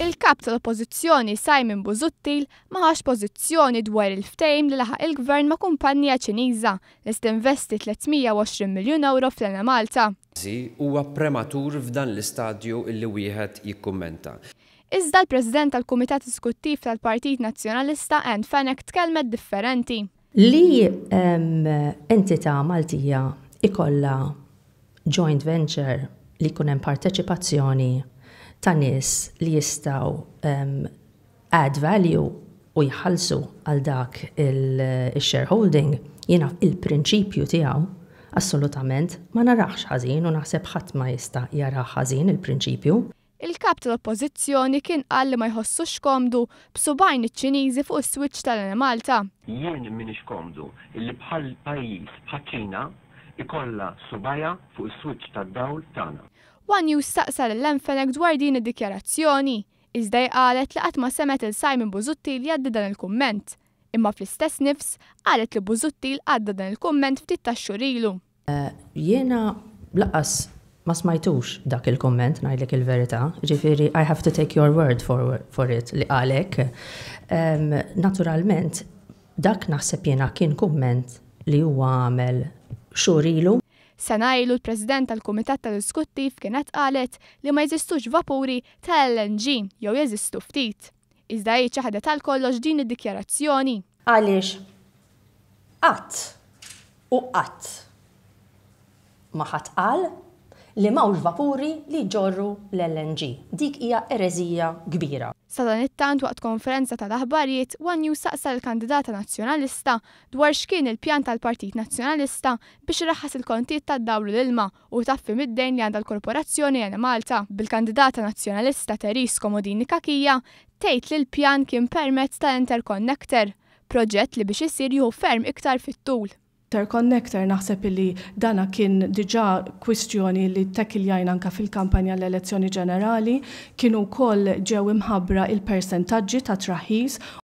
Il-Kap tal-Oppożizzjoni Simon Busuttil ma ħax pożizzjoni dwar il-ftehim li laħaq il-Gvern ma' kumpanija Ċiniża li se tinvesti 320 miljun ewro fl-Enemalta. Huwa prematur f'dan l-istadju illi wieħed jikkummenta. Iżda l-President tal-Kumitat Eżekuttiv tal-Partit Nazzjonalista Ann Fenech tkellmet differenti. Li entità Maltija ikollha joint venture li jkun hemm parteċipazzjoni ta' nies li jistgħu add value u jħallsu għal dak il-shareholding, jiena il-prinċipju tiegħu assolutament ma narahx ħażin u naħseb ħadd ma jista' jarah ħażin il-prinċipju. Il-Kap tal-Oppożizzjoni kien qal li ma jħossux komdu b'subgħajn iċ-Ċiniżi fuq is-switch tal-Enemalta. Jien m'iniex komdu illi bħal pajjiż bħaċ-Ċina ikollha subgħajha fuq is-switch tad-dawl tagħna. One News staqsa lil Ann Fenech dwar din id-dikjarazzjoni, iżda hi qalet li qatt ma semgħet lil Simon Busuttil jgħaddi dan il-kumment. Imma fl-istess nifs qalet li Busuttil għadda dan il-kumment ftit tax-xhur ilu. Jiena lanqas ma smajtux dak il-komment, ngħidlek il-verità, ġifieri I have to take your word for it li qalek. Naturalment, dak naħseb jiena kien kumment li huwa għamel xhur ilu. Sena ilu l-President tal-Kumitat tal-Eżekuttiv kienet qalet li ma jeżistux vapuri tal-LNG jew jeżistu ftit. Iżda hi ċaħdet għal kollox din id-dikjarazzjoni. Għaliex qatt u qatt ma ħadd qal li m'hawnx vapuri li jġorru l-LNG. Dik hija ereżija kbira. Sadanittant, waqt konferenza tal-aħbarijiet, One News saqsa l-kandidata nazzjonalista dwar x'kien il-pjan tal-Partit Nazzjonalista biex iraħħas il-kontijiet tad-dawl u l-ilma u taffi mid-dejn li għandha l-Korporazzjoni Enemalta. Bil-kandidata nazzjonalista Therese Comodini Cachia tgħid li l-pjan kien permezz tal-Interconnector, proġett li biex isir jieħu ferm iktar fit-tul. Interconnector, naħseb li dana kien diġà kwistjoni li ttakkiljajna anka fil-kampanja l-elezzjoni ġenerali, kienu wkoll ġew imħabbra il-persentaġġi ta' traħħis.